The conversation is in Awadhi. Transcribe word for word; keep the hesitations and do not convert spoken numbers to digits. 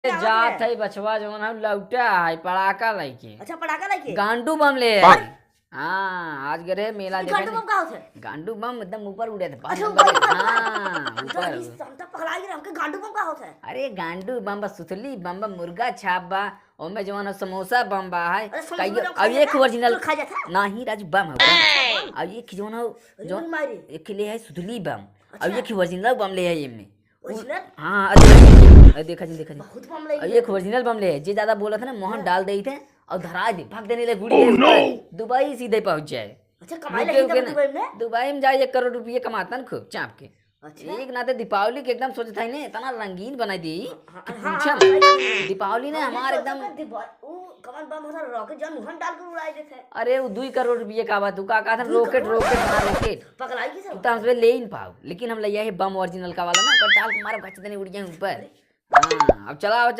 का होत है? जात है बचवा जवन है लौटा है पड़ाका लइके। अच्छा, पड़ाका लइके? गांडू बम ले है। हाँ, आज गए रहे मेला देखे गांडू बम का होत है? गांडू बम एकदम ऊपर उड़े थे, अच्छा, ऊपर, ऊपर, ऊपर। हाँ, ऊपर। तो हम तो पगला गए, हमके गांडू बम का होत है? अरे गांडू बम बा, सुतली बम बा, मुर्गा छाप बा, ओमे जवन है समोसा बम बा है। अरे समोसा कहियो, बम अब खाइए एक ना? Original तो खा जाता है? नहीं राजू, बम है, बम। अच्छा, बम। अब एक जवन है, अरे जवन मारी। एक ले है सुतली बम, अब अच्छा। एक original बम ले है एमे। Original? हाँ, अरे, अरे, देखा जी, देखा जी। बहुत बम लगी अब है। एक original बम ले है, जे ज्यादा बोलत है ना, मोहन हाँ। डाल देइत है और धरा दे, भाग देने ले गुड़ी के ऊपर। दुबई सीधे पहुंच जाए। अच्छा, कमाई लगी तब दुबई में? दुबई में जाए, एक करोड़ रुपये कमातन खूब चाप के। अच्छा। एक नाते दीपावली के एकदम सोचत है ने, इतना रंगीन बनाई दी। हाँ, कि हाँ, पूछा हाँ, मत। हाँ, हाँ। दीपावली ने हाँ, हमार तो एकदम सोचा दीपा-, ऊ कवन बम होता, rocket जौन मोहन डाल के उड़ाई देते हैं। अरे, वो दुई करोड़ रुपये का बात, तू का कहत है, दुई rocket, करोड़? Rocket, हाँ, rocket। पगलाई की सब? तू तो हमसे ले ही नहीं पाओ, लेकिन हम ले आए बम original का वाला ना, ओकर डाल के मारो, गच देने उड़ जाए ऊपर। हाँ, अब चला, अब